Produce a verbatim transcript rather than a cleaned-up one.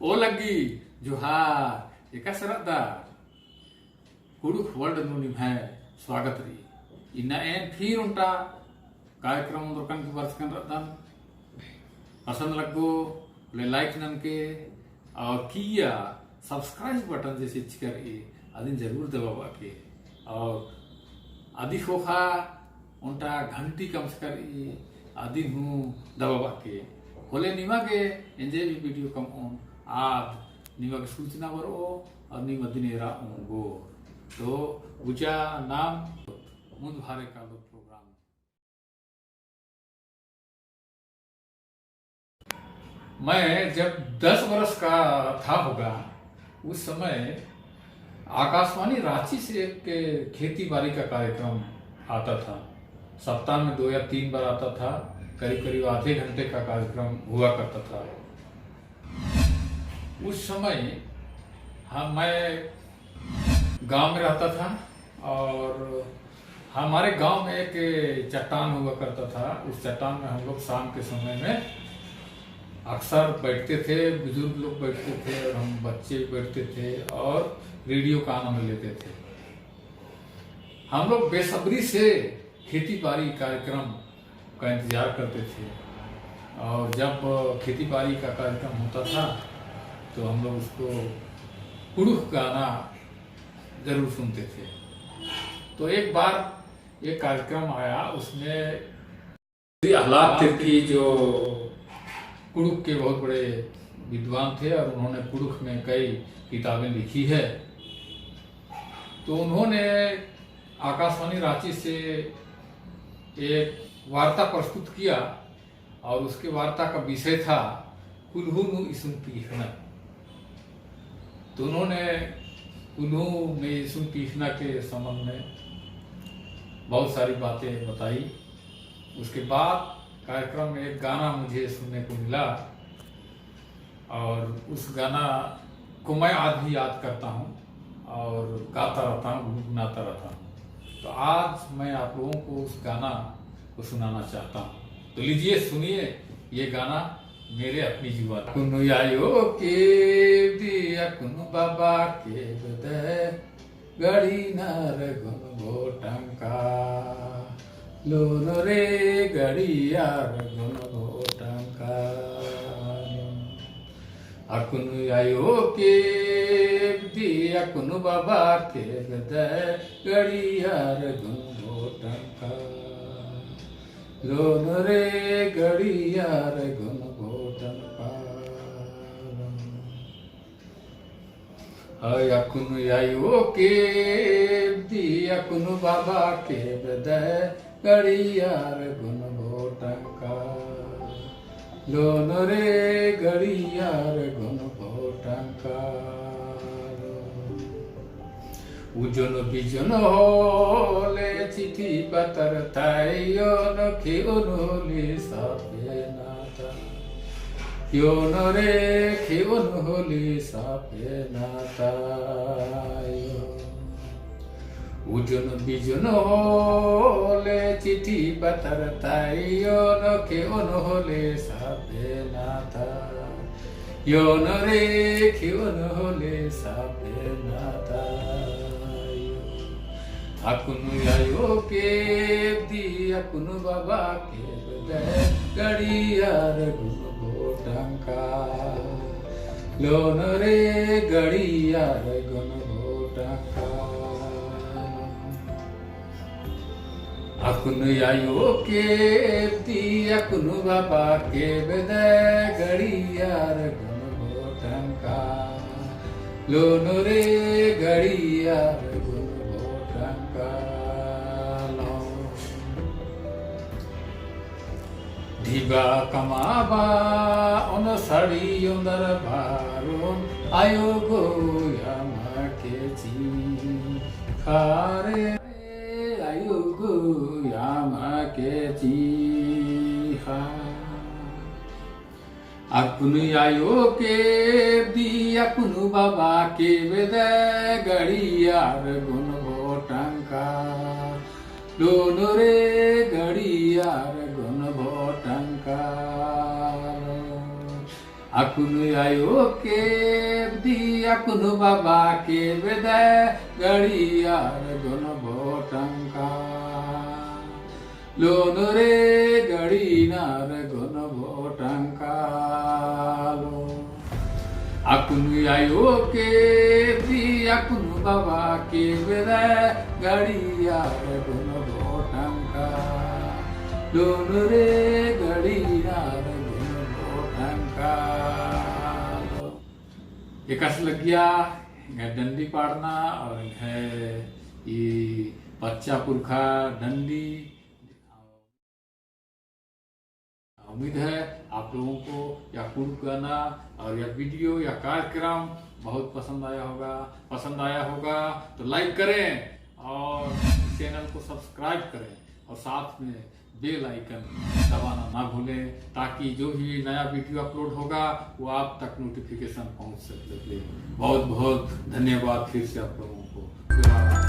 ओ लग्गी, जोहार, एकासे रअदर? कुँड़ुख़ World नू निम्है स्वागत रई। इन्ना एन फिर ओन्टा कार्यक्रम ओन्दरकन की बरचकन रअदन। पसंद लग्गो, ले like ननके, और किइय्या subscribe button जे चिचका रई, अदिन जरूर दबाबआ के। और अदी ख़ोख़ा ओन्टा घंटी कमचका रई, अदिन हूँ दबाबआ के। होले निमा गे एन जे भी video कमओन, आद निमा गे सूचना बरओ और नीम अदिन एरा ओंगोर। तो गुचा नाम मुन्द भारे कालो program। मैं जब दस बरस का था होगा, उस समय आकाशवाणी रांची से एक खेती बारी का कार्यक्रम आता था। सप्ताह में दो या तीन बार आता था, करीब करीब आधे घंटे का कार्यक्रम हुआ करता था। उस समय हम, मैं गांव में रहता था और हमारे गांव में एक चट्टान हुआ करता था। उस चट्टान में हम लोग शाम के समय में अक्सर बैठते थे, बुजुर्ग लोग बैठते थे और हम बच्चे भी बैठते थे और रेडियो का आनंद लेते थे। हम लोग बेसब्री से खेती बारी कार्यक्रम का इंतजार करते थे और जब खेती बारी का कार्यक्रम होता था तो हम लोग उसको कुँड़ुख़ गाना जरूर सुनते थे। तो एक बार एक कार्यक्रम आया, उसमें श्री अहलाद तिर्की जो कुँड़ुख़ के बहुत बड़े विद्वान थे और उन्होंने कुँड़ुख़ में कई किताबें लिखी है, तो उन्होंने आकाशवाणी रांची से एक वार्ता प्रस्तुत किया और उसके वार्ता का विषय था कुल्हू नू इसुन पीखना। तो उन्होंने कुल्हू में इसुन पीखना के संबंध में बहुत सारी बातें बताई। उसके बाद कार्यक्रम में एक गाना मुझे सुनने को मिला और उस गाना को मैं आज भी याद करता हूँ और गाता रहता हूँ, गुनगुनाता रहता हूँ। तो आज मैं आप लोगों को उस गाना को सुनाना चाहता हूँ। तो लीजिए, सुनिए ये गाना मेरे अपनी जुबान। अक्कुन आयो के दी, अक्कुन बाबा के बदे, गड़ी नर गुनबो टंका, लोन रे गड़ियार गुनबो टंका। अक्कुन आयो के दी, अक्कुन बाबा के बदे, गड़ियार गुनबो टंका, लोन रे गड़ियार गुनबो टंका। अय अक्कुन आयो के दी, अक्कुन बाबा के बदे, गड़ियार गुनबो टंका, लोन रे गड़ियार गुनबो टंका। उजोन बिजोन होले चिट्ठी पतर ताइयोन, खिउन होली सफेना ता। योन रे खिउन होली सफेना तायो। उजोन बिजोन होले चिट्ठी पतर ताइयोन, खिउन होली सफेना ता। योन रे खिउन होले सफेना तायो। अक्कुन आयो के दी, अक्कुन बाबा के बदे, गड़ियार गुनबो टंका। लोन रे गड़ियार गुनबो टंका। अक्कुन आयो के दी, अक्कुन बाबा के बदे, गड़ियार गुनबो टंका। लोन रे गड़ियार गुनबो टंका। लो ढिबा कमाबा ओन सड़ी ओन्दर बारोन, आयो गो यामा के चींख़ा रे, आयो गो यामा के चींख़ा। अक्कुन आयो के दी, अक्कुन बाबा के बदे, गड़ियार गुनबो टंका। लोन रे गड़ियार गुनबो टंका। अक्कुन आयो के बेद्दी, अक्कुन बाबा के बेद्दा, गड़ियार गोनबो टंका। लोन रे गड़ियार गोनबो टंका लो। अक्कुन आयो के बेद्दी, अक्कुन बाबा के बेद्दा, गड़ियार गोनबो टंका। लोन रे गड़ियार गोनबो टंका लो। एकासे लग्गिया एंग्है डंडी पाड़ना और एंग्है ई पच्चा पुरखा डंडी। उम्मीद है आप लोगों को यह कुँड़ुख़ गाना और यह video, यह कार्यक्रम बहुत पसंद आया होगा। पसंद आया होगा तो like करें और channel को subscribe करें और साथ में bell icon दबाना ना भूलें, ताकि जो भी नया video upload होगा, वो आप तक notification पहुँच सके। बहुत बहुत धन्यवाद फिर से आप लोगों को।